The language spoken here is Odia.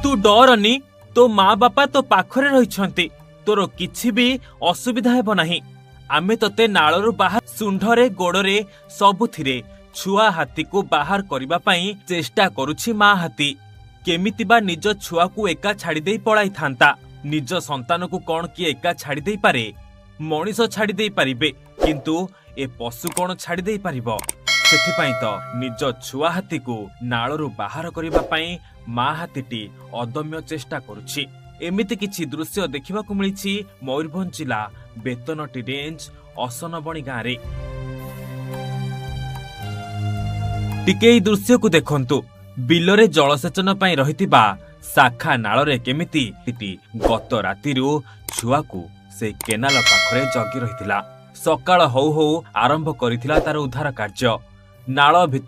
ତୁ ଡରନି, ତୋ ମା ବାପା ତୋ ପାଖରେ ରହିଛନ୍ତି, ତୋର କିଛି ବି ଅସୁବିଧା ହେବ ନାହିଁ। ଆମେ ତତେ ନାଳରୁ ବାହାର। ଶୁଣ୍ଢରେ, ଗୋଡରେ, ସବୁଥିରେ ଛୁଆ ହାତୀକୁ ବାହାର କରିବା ପାଇଁ ଚେଷ୍ଟା କରୁଛି ମା ହାତୀ। କେମିତି ବା ନିଜ ଛୁଆକୁ ଏକା ଛାଡ଼ିଦେଇ ପଳାଇଥାନ୍ତା? ନିଜ ସନ୍ତାନକୁ କଣ କିଏ ଏକା ଛାଡ଼ି ଦେଇପାରେ? ମଣିଷ ଛାଡ଼ି ଦେଇପାରିବେ, କିନ୍ତୁ ଏ ପଶୁ କଣ ଛାଡ଼ି ଦେଇପାରିବ? ସେଥିପାଇଁ ତ ନିଜ ଛୁଆ ହାତୀକୁ ନାଳରୁ ବାହାର କରିବା ପାଇଁ ମା ହାତୀଟି ଅଦମ୍ୟ ଚେଷ୍ଟା କରୁଛି। ଏମିତି କିଛି ଦୃଶ୍ୟ ଦେଖିବାକୁ ମିଳିଛି ମୟୂରଭଞ୍ଜ ଜିଲ୍ଲା ବେତନଟି ରେଞ୍ଜ ଅସନବଣି ଗାଁରେ। ଟିକେ ଏଇ ଦୃଶ୍ୟକୁ ଦେଖନ୍ତୁ। ବିଲରେ ଜଳସେଚନ ପାଇଁ ରହିଥିବା ଶାଖା ନାଳରେ କେମିତି ଗତ ରାତିରୁ ଛୁଆକୁ ସେ କେନାଲ ପାଖରେ ଜଗି ରହିଥିଲା। ସକାଳ ହଉ ହଉ ଆରମ୍ଭ କରିଥିଲା ତାର ଉଦ୍ଧାର କାର୍ଯ୍ୟ। ନାଳ ଭିତରୁ